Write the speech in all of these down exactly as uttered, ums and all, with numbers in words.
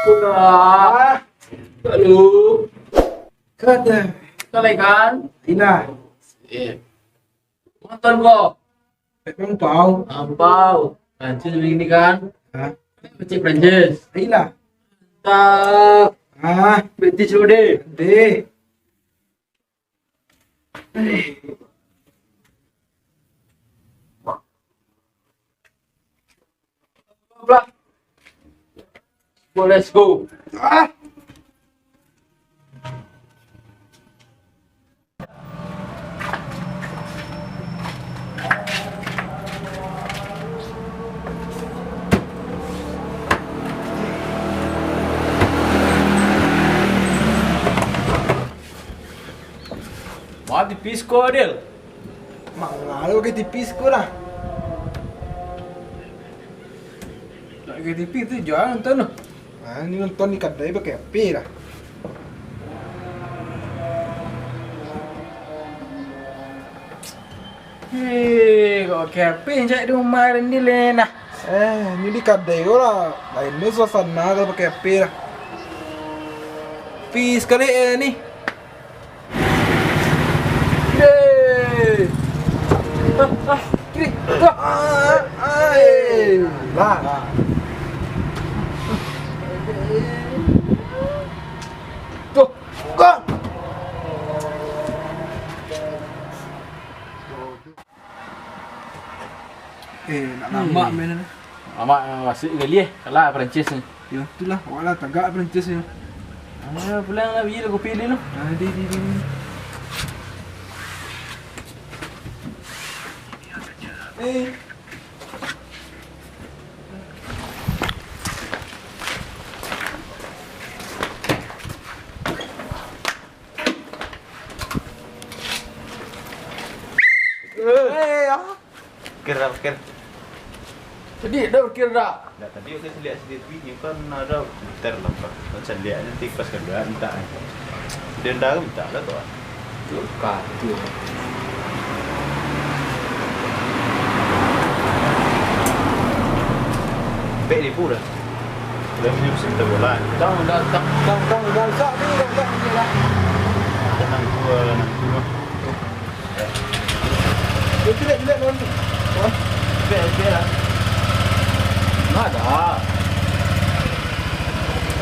Udah. Ah. Lalu. Kada. Kalai kan? Ilah. Eh. Nonton ko. Memang pau. Ampau. Prancis begini kan? Hah? Prancis, Prancis. Ilah. Tak. Ah. British lo deh. Deh. Lah. Let's go. Ah. Mati pisko, Adil. Mangalo ka T V siko lah. Nak ka T V tu juo nonton tu. Ah, ni nonton di kadai pakai H P lah. Hei, kok H P cak di rumah Randy leh nah. Eh, ni di kadai ko lah. Lain tu suasana kalau pakai H P lah. Pi sekali eh ni. Yeay. Ah, ah, kiri. Ah. Ah, ah, eh. Lah. Tuh, kong. Eh, nak lamak main ni. Lamak, eh, masuk gali eh. Kalah Perancis ni. Yo, itulah. Awak lah tagak Perancis ni. Ah, pulang lah, beli lah kopi dulu. Ah, di, di, di, di. Eh. Eh, ah. Kir, kir. Tadi dah kir dah. Ndak, tadi aku caliak sendiri, nyo kan ado gitar lah, Pak. Aku caliak nanti pas kadua minta. Dia ndak minta lah tu, ah. Tu ka, tu. Pek di pura. Udah punya musim terbola. Tang, tang, tang, tang, tang, tang, tang, tang, tang, tang. Tenang, gua, tenang, gua. Yo, jelek, jelek, lawan tu. Wah. Jelek, jelek lah. Nggak ada.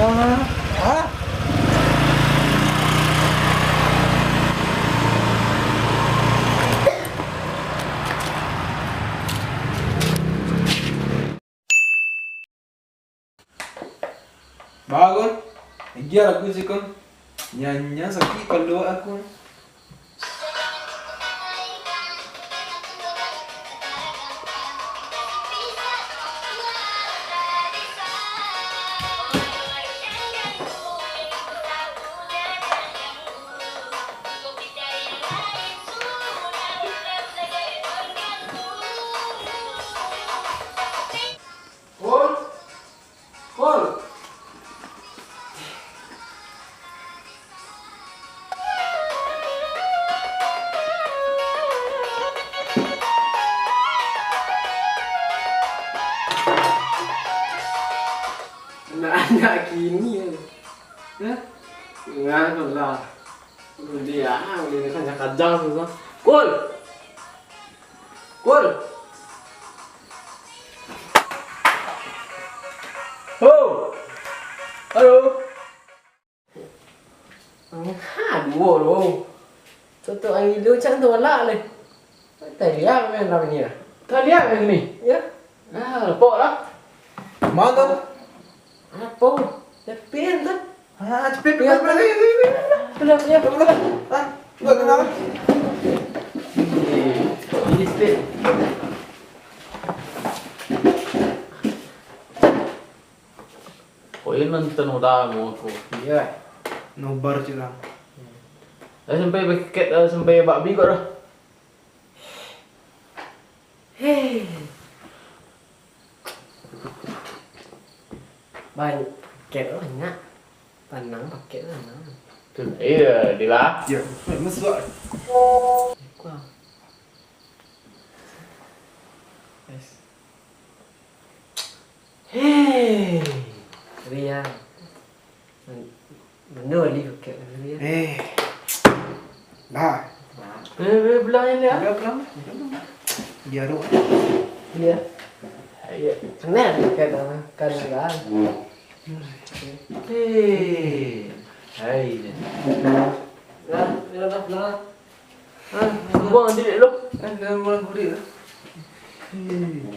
Ah, ah. Bagus. Agiah lagu siko. Nyanyi sakik kepala aku. Kul. Kul. Anak-anak kini, eh. Hah? Ngah tu lah. Udah ah, udah kajang-kajang tu. Kul! Kul! Ho! Halo! Ha, duo lo. Tutup angin dulu, cak tu balak leh. Taliak main lah ni lah. Taliak main ni? Ya. Ah, lepok lah. Mana tu? Apo? Tapi kan tu. Ah, cepet, cepet, cepet, cepet, cepet. Pulang, pulang, pulang. Ah, buat kenapa? Eh, ini step. Kok ini nonton udah mau aku? Iya. Nobar cina. Dah sampai paket, dah sampai bakmi kok dah. Hei. Banyak, paket banyak. Tanang paket tanang. Tu, iya, Dila. Ya, masuk. Kuah. Yes. Hei, Ria, Iya, Dok. Iya. Iya. Nah, kadang, kadang. Hei, hai. Lah, lah, lah, lah. Ah, buang diri lo. Eh, jangan buang diri lo. Hmm.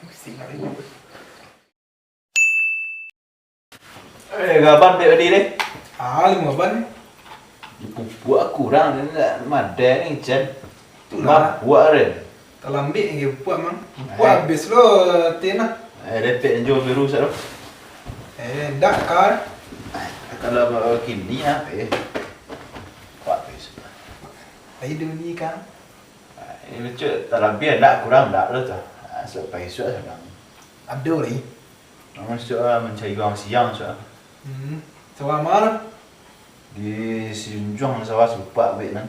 Pusing kali. Eh, gaban dek tadi deh. Ah, limo ban. Pupuak kurang ni, ndak madan ni, Cen. Itulah. Mabuak, Ren. Talambik lagi pupuak, Mang. Pupuak habis lo, tin lah. Eh, depek jo biru sak lo. Eh, ndak, kar. Kalau kini apa, eh? Pupuak habis. Ai, demi kan. Ah, ini lucu, talabiah ndak, kurang ndak lo tu. Ah, sok paisuak sadang. Ado lai. Masuak ah, mancari urang siang, suak. Hmm. Sawah ma? Di Sijunjuang sawah supak bek nan.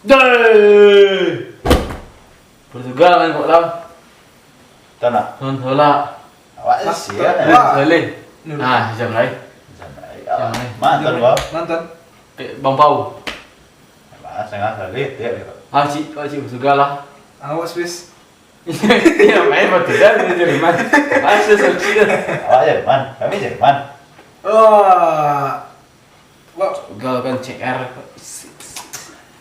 Dai! Portugal main kok lah. Tanak. Non tolak. Awak siang. Saleh. Ah, jam lai. Jam lai. Jam lai. Mantan, Bang. Mantan. Eh, Bang Pau. Alah, sangah Saleh, tiap dia, Pak. Ah, cik, ah, cik Portugal lah. Awak Swiss. Iya, main Portugal, main Jerman. Bahasa Sochi tu. Awak Jerman, kami Jerman. Oh. Portugal kan C R.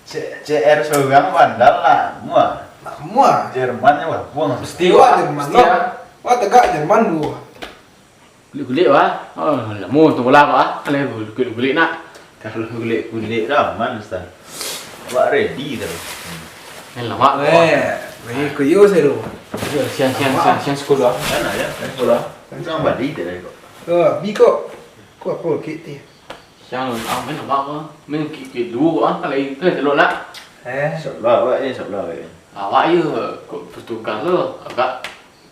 C-, C R seorang bandar lah, mua. Nak mua. Jerman ni wah, buang. Mesti wah, Jerman tu. Wah, tegak Jerman tu. Kulik-kulik wah. Oh, lamo tu bola wah. Kalau kulik-kulik nak. Kalau kulik-kulik dah aman, Ustaz. Awak ready dah. Main lawak wah. Eh, lagi kuyo saya tu. Siang, siang, siang, siang sekolah. Mana ya? Sekolah. Kan sama balik tadi kok. Oh, bi kok. Kok apa kit ni? Siang, ah, main lawak wah. Main kit kedua ah, kalau itu telok lah. Eh. Sebelah awak ni, sebelah awak ni. Awak ya, kok Portugal tu agak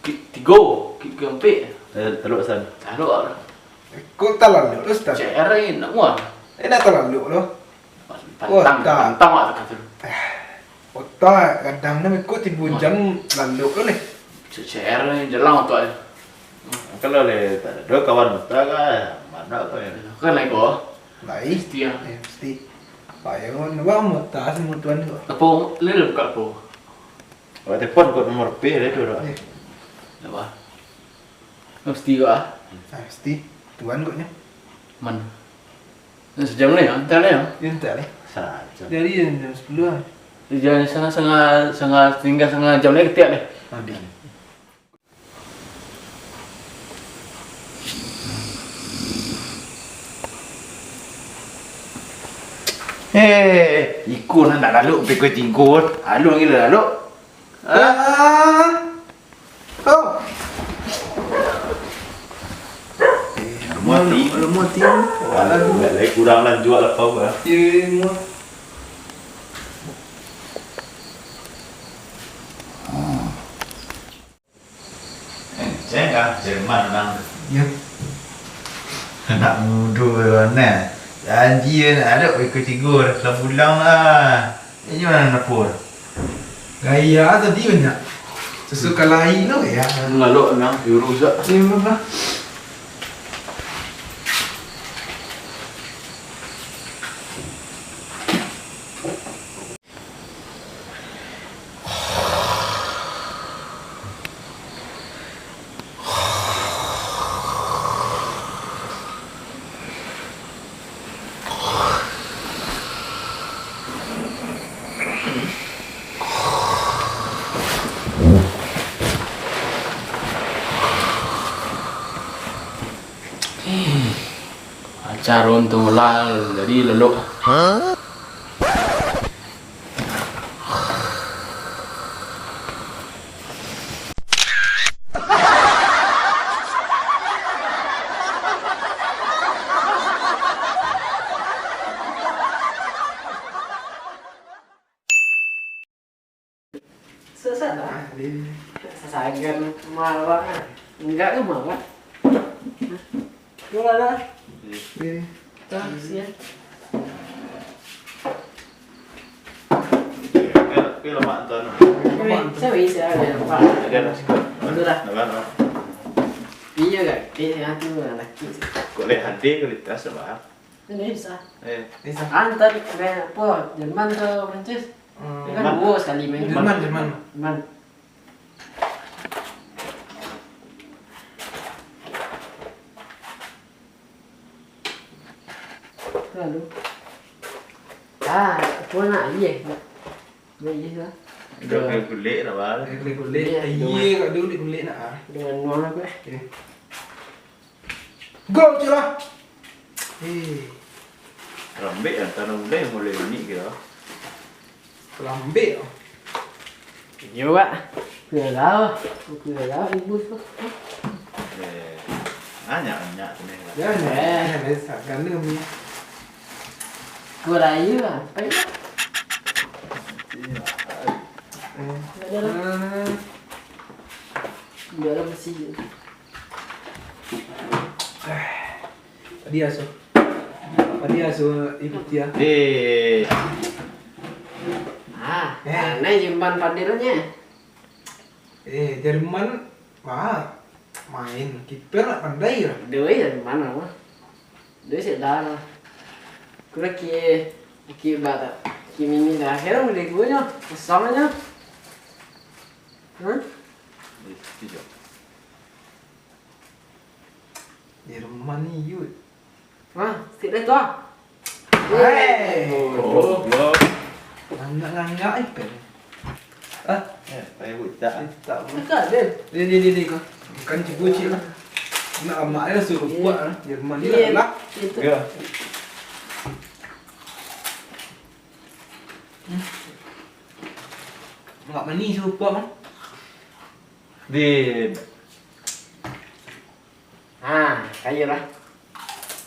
Ki-, tigo, ki-, ki ampek. Eh, talok san. Talok lah. Kok talalok tu, Ustaz? C R ni nak mua. Eh, nak talalok tu? Pantang, pantang awak tu kata. Eh, otak kadang ni kok tibo jam lalok tu ni. C R ni jalan otak dia. Kalau le tak ada kawan otak kan, mana kau ya? Kan lain kau. Lain. Mesti ah. Eh, mesti. Apa ya, kawan? Wah, mata semua tuan tu. Apa? Le buka apa? Awak telepon kok nomor P lah tu, Dok. Eh. Apa? Mesti kok ah. Ah, mesti. Tuan kok nyo. Man. Nah, sejam ni ya, entar ni ya. Ya, entar ni. Sajam. Dari jam, jam sepuluh ah. Jam setengah, setengah, setengah, tinggal setengah jam ni ketiak deh. Habis. Eh, iko nan nak lalu, piko tingkun. Alun gila lalu. Ah. Oh. Eh, lemah ti. Lemah ti. Aduh, lai kurang lanjuak lah kau, ah. Iya, iya, lemah. Enceng ah, Jerman urang tu. Yo. Anak mudo tu, nah. Janji nak ada iko tigo dah sabulan lah. Inyo nan lapor. Gaya tadi banyak. Susu kalai tu ya. Lalu nang diurus ah. Iyo, bah. Acar untung lah, jadi lelok. Susah lah. Ah, dia. Sasagan mawak ah. Enggak ke mawak? Hah? Itulah lah. Dia. Tahu sih ya. Tapi lemak tu, anu. Weh, saya bisa ada apa? Ada nasi kok. Betul lah. Lemak, lemak. Iya kan? Eh, yang tu lelaki. Kok leh hadir kualitas, Bang? Ini bisa. Eh. Bisa. Antar ke apa? Jerman ke Prancis? Hmm. Kan duo sakali main. Jerman, Jerman. Jerman. Lalu. Ah, aku nak iya. Nak iya lah. Dah kali kulik nak, Bang. Dah kali kulik. Iya, iya, dah. Kak, dia kulik-kulik nak, ah. Dengan nuang aku, eh. Oke. Gol je lah. Eh. Rambik lah, tanah mulai, mulai unik ke lah. Lambek. Iyo, Pak. Kue gawah. Kue gawah, ibu tu. Eh, banyak, banyak tu ni. Ya, ya, eh, ya, biasa. Ganda ni. Kue raya lah. Apa itu? Eh, ada lah. Ah. Biarlah bersih. Tadi aso. Tadi aso ikuti ah. Eh. Ah, eh. Anai Jerman padirnya. Eh, Jerman, wah, main kiper nak pandai lah. Doi Jerman apa? Doi sik dah lah. Kura ki, ki bata, ki mini dah. Akhirnya udah gue nyo, kosong aja. Hah? Eh, sekejap. Jerman ni, Yud. Hah? Sik dah tu ah. Hai. Goblok. Ngangak-ngangak eh, pen. Ah, eh, payah buta. Eh, tak apa. Dekat, Del. Dia, dia, dia, dia, kau. Bukan cikgu cik lah. Nak amak dia suruh buat lah. Jerman ni lah. Iya. Hmm. Mak mani suruh buat, Bang. Din. Ha, kayo lah.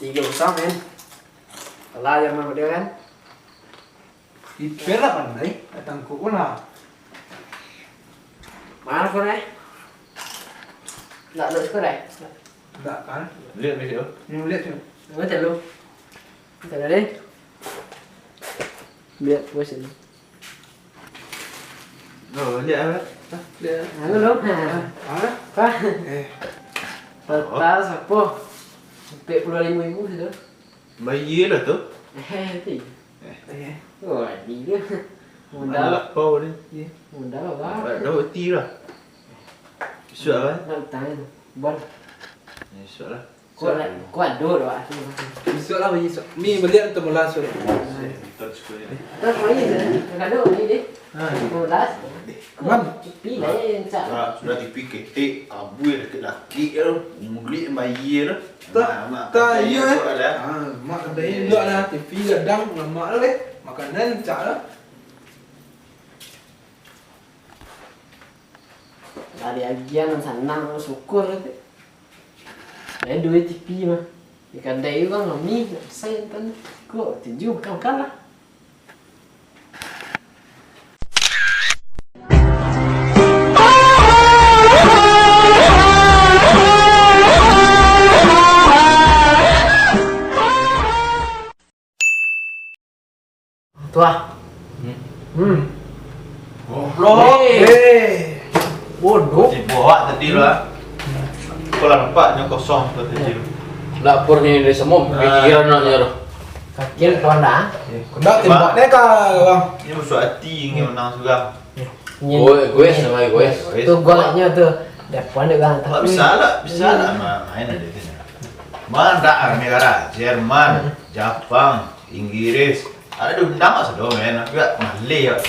Tigo kosong, men. Kalah Jerman pada kan? Kiper lah pandai, datang kok pun lah. Mana skor eh? Nak lihat skor eh? Ndak kan? Lihat besok. Ni lihat tu. Mana telu? Telu deh. Lihat puas ini. Oh, lihat apa? Hah? Lihat. Anu lo. Ha. Apa? Eh. Kertas apa? Empat puluh lima ribu situ. Bayar lah tu. Eh, ti. Eh. Oh, ini dia. Modal. Modal apa ni? Ya. Modal apa? Dah bukti lah. Sudah lah. Nak utang kan? Bon. Ya, sudah lah. Kuat lah, kuat doh, doh, aku. Besok lah, besok. Mi baliak tu molas, sorry. Terus main je. Kadang-kadang main deh. Ha. Molas. Bang. Pi lah, ya, yang cak. Sudah, sudah T V ketek, kabui laki-laki tu. Ngulik bayar tu. Tak, tak, iya, eh. Ah, mak kadai indak lah. T V gadang, lamak lah, eh. Makanan cak lah. Lah diagiah nan sanang, syukur tu. Lain duit T V mah. Di kadai tu kan, mami, nak pesan kan. Kok tujuh, makan-makan lah. Tu ah. Hmm. Goblok. Eh. Bodoh. Tibo awak tadi tu ah. Kau lah nampak nyo kosong tu tadi tu. Dapur ni dari semua pikiran nak nyo tu. Sakit pun dah. Kena tembak deh kau, Bang. Ni musuh hati ingin menang surang. Oh, egois nama egois. Tu golnyo tu. Depan dek urang. Tak bisa lah, bisa lah ma-, main ada tu. Mana negara? Jerman, Japang, Inggris. Ada diundang awak sado main, tapi awak maleh awak.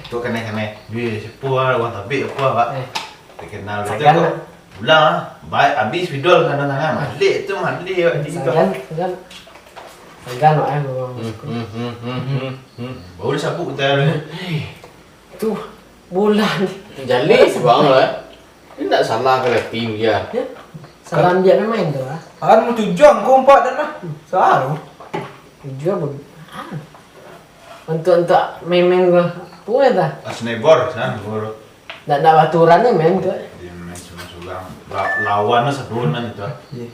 Tu kanai-kanai. Weh, siapa lah, urang tabik apa awak. Eh. Terkenal betul. Sagan kok. Lah. Pulang ah. Baik habis spidol kadang-kadang. Maleh tu maleh awak di. Sagan, sagan. Sagan awak eh. Hmm, hmm, hmm, hmm, hmm, hmm. Baru disabuk utai tu. Tu bola ni. Jaleh bang lah. Ini tak salah kalau tim dia. Ya. Salah ambil pemain tu lah. Kan mau tujuan kau empat dan lah. Salah tu. Tujuan pun. Ah. Untuk, untuk main-main gua. Apa ya dah? Asnebor, sana baru. Ndak, ndak baturan ni main tu. Dia main sama surang. La-, lawan tu sedunan itu. Iya.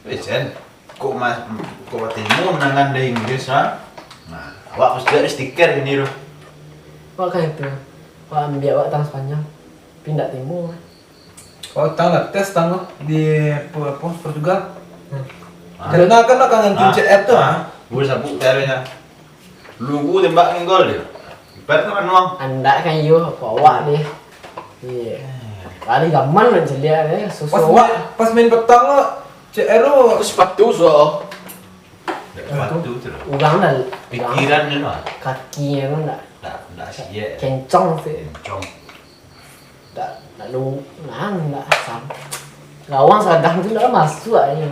Eh, Sen, kok ma-, kok timu menangan dari Inggris, ha? Nah, awak mesti ada stiker ini tu. Awak kan itu, awak ambil awak tang Spanyol, pindah timu. Awak tang lah, tes tang lah di apa, apa, Portugal. Hmm. Ah. Karena kan lah kangen ah, Vincent F tu, ah. Boleh sabuk caranya. Lugu tembak gol dia. Bar tu manuang. Andak kan yo, kok awak deh. Iya. Lari gaman mancaliak deh, Pas susu awak. main, pas main petang lo, C R lo. Aku sepatu so. Dak sepatu tu lah. Urang dah Pikiran ni lah. Kakinya tu ndak Dak dak siap. kencang sih. Kencang. Dak lalu nang ndak asam. Gawang sadang tu ndak masuk aja.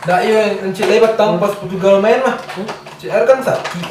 Dak iyo, encik lai petang pas Portugal main mah. C R kan sakik.